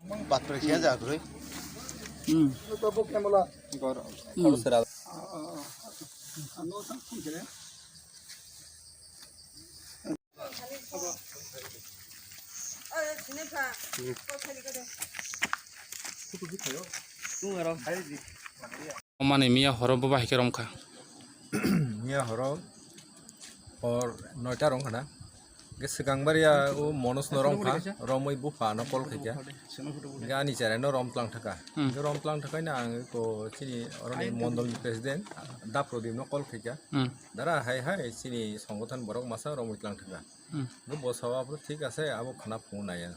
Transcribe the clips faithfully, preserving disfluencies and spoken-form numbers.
Bathroom siya jaga kwrwi. Hmm. Hmm. Mani miya horo bo bahai khe romkha. Miya horo hor noita romkha na. Ge swkang baria o Monos no romkha, romwi bupha no call khaikha. Ge ani cherai no rom tlang thaka. Hmm. Ge rom tlang thaka na ang ko chini oroni mondol ni president Daprodip no call khaikha. Hmm. Dara hai hai chini songothan borok masa romwi tlang thaka. Hmm. Bo bo sawa bo thik ase, abo khana phungo naya.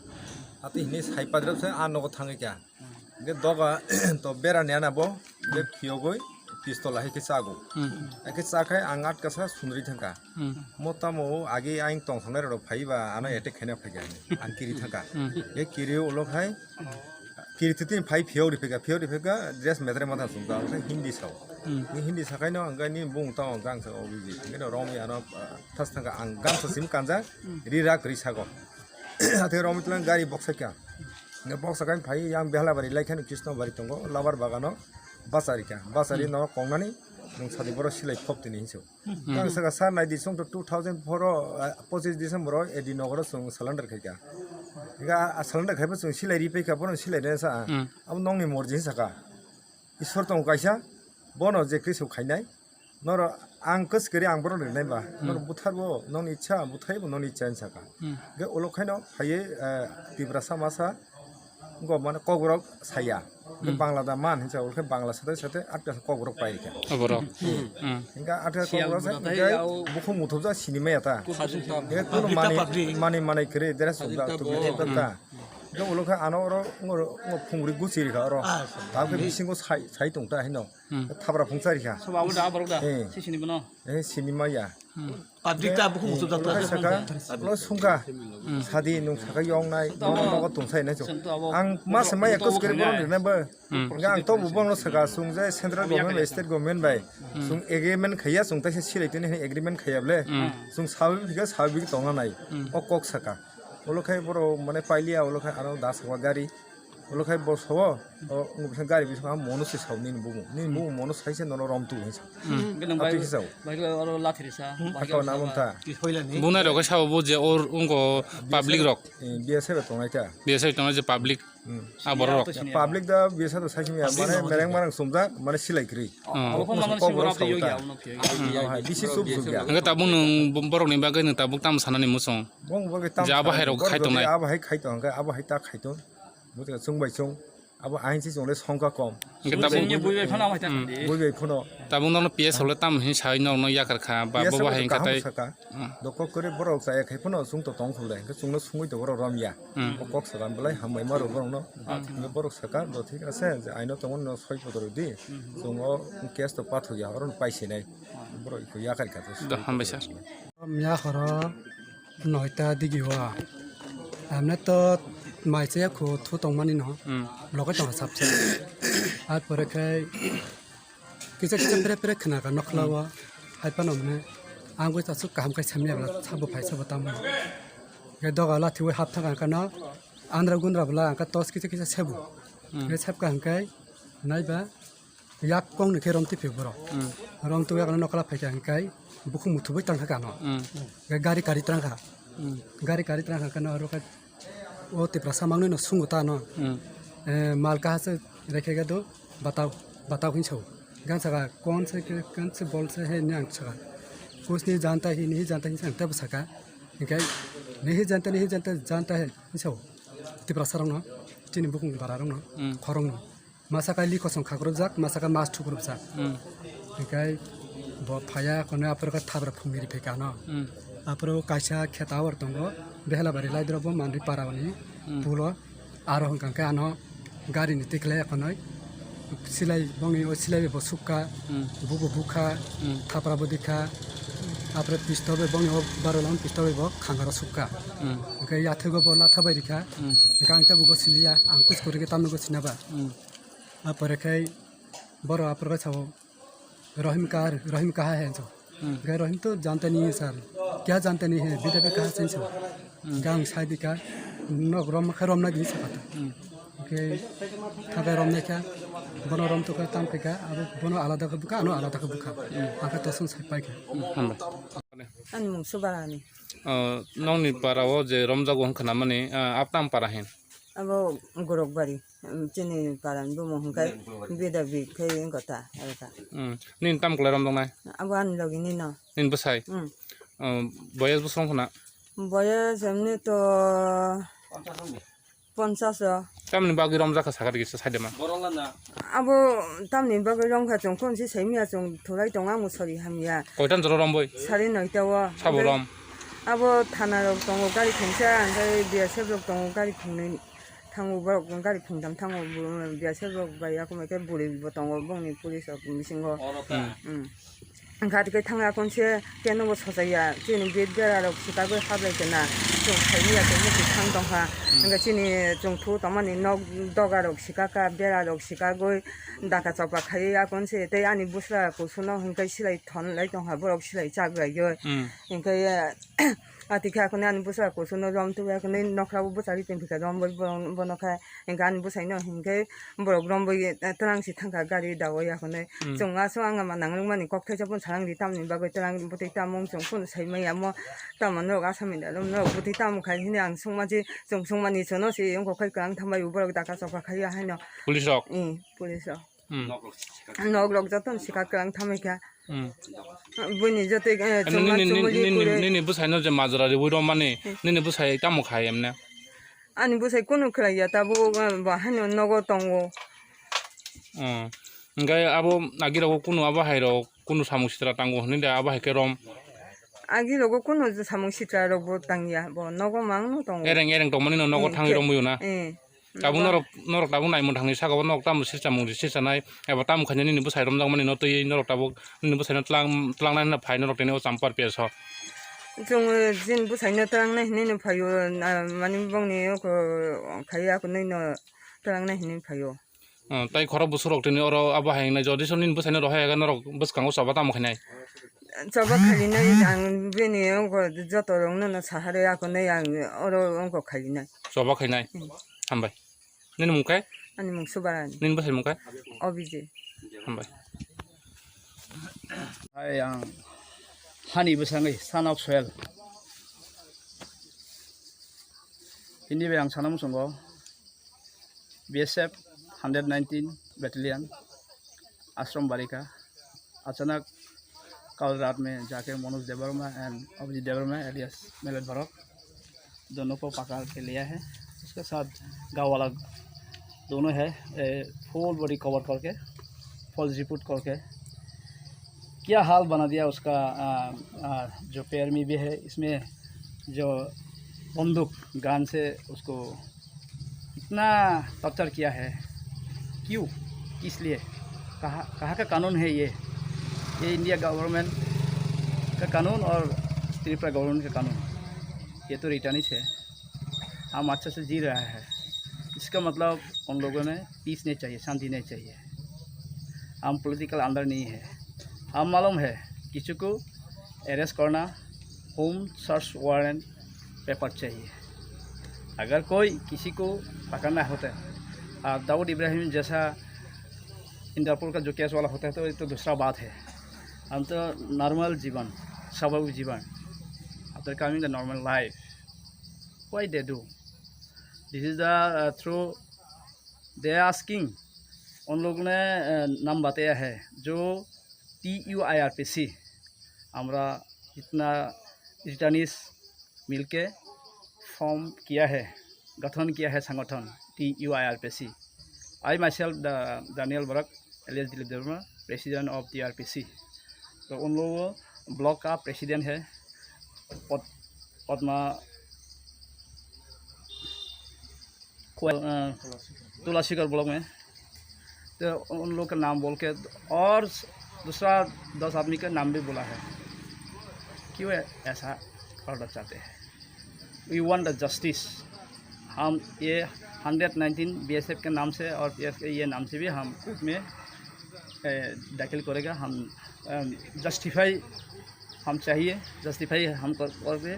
Ati hini sai padrop se a nogo thangwi kya. Ge doga to bera niyana bo, ge phiyogoi pistol hai ke chago. Hmm. Ake chakhai ang atka sa sunri thangka. Hmm. Mo tamo agi aing tong thangnai rok phaiba ano attack khaina phaikha. Ang kiri thangka. Hmm. Ge kiri ulo khai kiri titin phai phiyog ri phika, phiyog ri phika dress metre mata sungka, ang Hindi sao. Hmm. Ni Hindi sakai no ang ni bung tamo gang sa obiji. Ge rom ya no thas thangka ang gamsa sim kanja ri rak ri sago. Athe rom tlang gari boksa kya. Nge boksa kan phai yang Behlabari laikhan Krishnabari tongo, labar bagano bachari kha. Bachari no kongnani nung sadi boro silai khop tini hinsu. Kang saka sar nai di song to two thousand four o, ah, pochis December o A D Nagar o song surrender khai kha. Ga, ah, surrender khai bo song silai ri pai kha, bono silai re sa. Abo nongni morji saka. Isor tong kaisa, bono je kri song khainai. Noro ang kwchwkari ang borok rinai ba, noro butharbo, nongni ichha, buthaibo nongni ichha hinwi sakha. Hwnkhe ulo khaino phaiwi, eh, Tiprasa masa, wngkha mane Kokborok saya. Hwnkhe Bangla da man hinwi sa, ulo khe Bangla sate sate atka Kokborok pai rikha. Kokborok. Hwnkhe atka Kokborok sa, hwnkhe bukhuk muthubjak sinimaya ta. Hwnkhe kuno mani, mani, mani kwrwi dress sumjak, tumi ta. Hwnkhe ulo khe ano oro, oro, oro phungri guchi rikha oro. Tabukhe bisingo sai, sai tongta hino. Thabra phungsa rikha. Soba abo da, borok da. Eh. Si sini bono. Eh, sini maya. Public ta bukhuk muchuk jatla. Saka, lo sungka. Sadi nung saka yong nai, nogo tungsai nai. Ang mas maya kus kiri bono rinai ba. Ang to bubong lo saka sung je central government bai, state government bai. Sung agreement khaya, sung taisa silai tini agreement khaya ble. Sung sabi biga sabi biga tongna nai. O kok saka. Ulo khai boro mane pailiya, ulo khai ano da saka gari. Ulo khai bo sao, o, wngkha gari bising ang mono se sao nini bumo. Nini bumo mono sai se nono rom tu hinsa. Ati kisa. Bai oro lathi risa. Ako na bumta. Bunai rok sao bo je or wngko public rok. Eh, B S F tongnai ta. B S F tongnai je public. Ah, borok rok. Public da B S F sai se mane mereng marang sumjak, mane silai kri. Abo phone mano sing rok yogi abo no yogi. Bisi sub sub ya. Hingke tabuk nung borok ni bagwi nung tabuk tam sanani musong. Bong bong tam. Ja abo hai rok khai tongnai. Abo hai khai tong, abo hai ta khai tong. Buti ka chwng bai chwng. Abo ahin si chwng le songkha kom. Hingke tabuk. Bui bai phano abo hai ta khai di. Bui bai phano. Tabuk nono P S hole tam hin sai nono yakar kha ba bo ba hin katai. Dokok kore borok chaya khai phano chwng to tong khole. Hingke chwng no sungui to borok rom ya. O kok salam belai hambai ma rok borok no. Hingke borok saka do thik ase je aino tongo no soi podoro di. Chwng o case to pathok ya oro no pai sinai. Borok iko yakar kha. Do hambai sir. Miya horo noita digi wa. Amne to mai chaya khu thu tongmani no. Logai tong sap se. Ar pore khai kisa kisa pre pre khna ka nokla wa. Hai pano mne ang goi ta su kaham kai samya bla sabo phai sabo tamo. Ge doga la thiwi hap thang ka no. Andra gundra bla ang ka tos kisa kisa sebu. Ge sap ka hang kai nai ba. Yak kong ni khe rom twi borok. Rom twi yakno nokla phaikha hingkai bukhuk muthubui tangkha kano. Hingkai gari kari trangkha. Gari kari trangkha kano aro khe o Tiprasa mangno no sungo ta no. Eh, mal kaha se rekhe ga do batao, batao hin sao. Gan saka kon se ke, kon se bol se he ni ang saka. Kusni janta hi, ni janta hi sang tebo saka. Hingkai ni hi janta, ni hi janta, janta he hin sao. Tiprasa rok no, chini bukhuk bara rok no, khorok no. Masa khe liko song khakrupjak, masa khe mas thukrupjak. Hinkhe bo phaiya, kono aphuru khe thabra phungni ri phaikha ano. Aphuru kaisa khe tower tongo, Behlabari laidrobo Manri para oni pulo. Aro hwnkha khe ano gari ni tikhlai khonoi silai bongni o silai bo sukha, bubo bukha, thapra bo dikha. Aphuru pistol bai bongni o barwla pistol bai bo khangaro sukha. Hinkhe yathego bo latha bai rikha. Hinkhe ang tabukgo siliya, ang kuchukuri khe tamni bo sinaba. Apore khai borok aphuru khe sao, "Rahim kaha, Rahim kaha hai?" hinso. Hinkhe Rahim to janta nahi hai sir. "Kya janta nahi hai? B J P kaha se?" hinso. Hinkhe ang sai dikha, "Nok rom khe rom nai di," hinsa kha. Tei thakai romnai kha, bono rom tukha tam khe kha, abo bono alada khe bukha, ano alada khe bukha. Hakhe tosong sai pai kha. Hambai. Ani mung Subarani. O, nongni para o je romjago hwn khwnamani, ah, abo tamo para hin? Abo Gorokbari, um, chini para ni bumung hwnkhe Bida Bik khe wngkha ta, aro ta. Hmm. Nini tamo kwlai romjaknai? Abo ani logi ni no. Nini bwsai? Hmm. O, boyes bwswk wng khwna? Boyes emni to ponchas o. Tamni bagwi romjak kha sakha rikisa saidema. Abo tamni bagwi romkha chwng khon se saimya chwng thulai tongo ang sori hamya. Koitan jora romboi? Sari noita o. Sabo rom? Abo thana rok tongo gari khungsa, hwnkhe B S F rok tongo gari khungnwi thango, borok gari khungtham thango, B S F rok bai yakumai khe bwrwi bo tongo bongni police rok bisingo. Hmm. Hmm. Hwnkha tei thangya kon se keno bo sochaya, chini bed bera rok swkagwi hablai kena, chwng phaimya tongma se thang tongkha. Hmm. Hwnkhe chini chwng thu tongmani nok doga rok swkakha, bera rok swkagwi daka chopra khaiwi akon se tei ani bwsla kusuno hwnkhe silai thon lai tongkha, borok silai chak laiwi. Hmm. Hwnkhe Ati khe akhunai ani bwsa kusuno rom tubui akhunai nokhrao bwchari tongphikha romwi bono khe, hwnkhe ani bwsaino hinkhe borok romwi twlang si thangkha gari dawi akhunai. Hmm. Chwng aswk ang ama nangrwkmani kok thaisa phano salang di tamni bagwi twlang bwtwi tamo wng chwng phano saimanya mo tamo norok asami da norok bwtwi tamo khai hwnwi ang swngma si chwng swngmani chwngno si wngkha khai kwlang thambai borok daka chopra khai haino. Police rok? Hmm, police rok. Hmm. Nok rok joto ni sika kwlang thamwi kha. Hmm. Buini joto, eh, Eno chuma nini, nini, chumui nini, kure. Nini bwsaino je majra riwi romani, Hmm. Nini bwsai tamo khai emne? Ani bwsai kunu khlai ya, tabuk, eh, bo haino nogo tongo. Hmm. Hwnkhe abo agi rogo kunu abo hai rok kunu samung sitra tango hwnwi da abo hai khe rom? Agi rogo kunu samung sitra rok bo tang ya, bo nogo mang no tongo. Ereng ereng tongmani no nogo Hmm, thangwi khe-, romwi na? Eh. Tabuk norok, norok tabuk naimung thangni saka o norok tamo sirsa mung sirsa nai eba tamo khaina nini bwsai romjakmani no twiwi norok tabuk nini bwsaino tlang, tlangnai hwnna phai norok tini o Champar P S o. Chwng, eh, jin bwsaino tlangnai hwnwi no phaio, na, mani bongni oko khai akonwi no tlangnai hwnwi phaio. Oh, tai khorok bwswk rok tini oro abo hai wngnai jodi soni nini bwsaino rohor ya norok bwskango choba tamo khainai? Choba khainai ang bini oko joto rok no no sahari akonwi ang oro oko khainai. Choba khainai. Hmm. Hambai. Nini mung khe? Ani mung Subarani. Nini bwsai mung khe? Obije. Hambai. Hai ang hani bwsangwi son of soil. Ini bai ang sana muchungo B S F hundred nineteen battalion Ashram Barika अचानक कल रात में जाके मनोज देवर्मा and Abhijit Debbarma alias millet Bharat दोनों को पकड़ के लिया है। उसके साथ गाँव वाला दोनों है, ए, फुल बॉडी कवर करके, फॉल्स रिपोर्ट करके क्या हाल बना दिया उसका, आ, आ, जो पैर में भी है, इसमें जो बंदूक गन से उसको इतना टॉर्चर किया है, क्यों, किस लिए, कहाँ, कहाँ का कानून है ये? ये इंडिया गवर्नमेंट का कानून और त्रिपुरा गवर्नमेंट का कानून, ये तो रिटर्निस्ट है। हम अच्छा से जी रहा है, इसका मतलब उन लोगों में पीस नहीं चाहिए, शांति नहीं चाहिए। हम पॉलिटिकल अंदर नहीं है। हम मालूम है किसी को अरेस्ट करना, होम सर्च वारंट पेपर चाहिए। अगर कोई किसी को पकड़ना होता है, और दाऊद इब्राहिम जैसा इंटरपोल का जो केस वाला होता है, तो ये तो दूसरा बात है। हम तो नॉर्मल जीवन, स्वाभाविक जीवन, after coming the normal life, why they do? This is the, uh, through they are asking, उन लोग ने, अ, नाम बताया है, जो T U I R P C, हमारा जितना रिटर्निस्ट मिलके फॉर्म किया है, गठन किया है संगठन T U I R P C. I myself, the Daniel Barak, alias Dilip Debbarma, president of T R P C। तो उन लोगों ब्लॉक का प्रेसिडेंट है पद-, पद्मा कोयल, अ, तुलासीकर ब्लॉक में। तो उन लोग का नाम बोल के और दूसरा दस आदमी का नाम भी बोला है। क्यों ऐसा ऑर्डर चाहते हैं? We want the justice। हम ये hundred nineteen B S F के नाम से और पी एफ के ये नाम से भी हम कोर्ट में, ए, दाखिल करेगा। हम, अम, जस्टिफाई हम चाहिए, जस्टिफाई हम कर, करके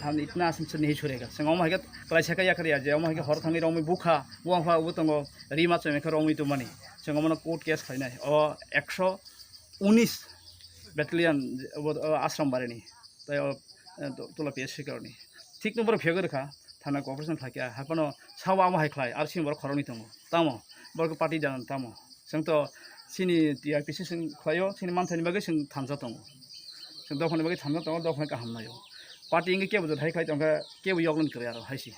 हम इतना आसान से नहीं छोड़ेगा। संगम है क्या? Kwlaisa khe yakarya je omo hai khe hor thangwi romwi bukha, buphang pha bo tongo, rima chwng khe romwi tongmani. Chwng omono court case khlainai. O ekso unis battalion bo, o Ashram Barini, tai o, eh, to-, Tola P S C koroni. Thik no borok phiyogwi rwkha, thana cooperation khlaikha, haphano sao amo hai khlai, R C M borok khoroknwi tongo. Tamo, borok party jagan tamo. Chwng to chini T I P C chwng khlaio, chini manthani bagwi chwng thansa tongo. Chwng dophani bagwi thansa tongo, dophani kaham naio. Party wngwi kebo jot hai khlai tongkha, kebo yoknani kwrwi aro hai se.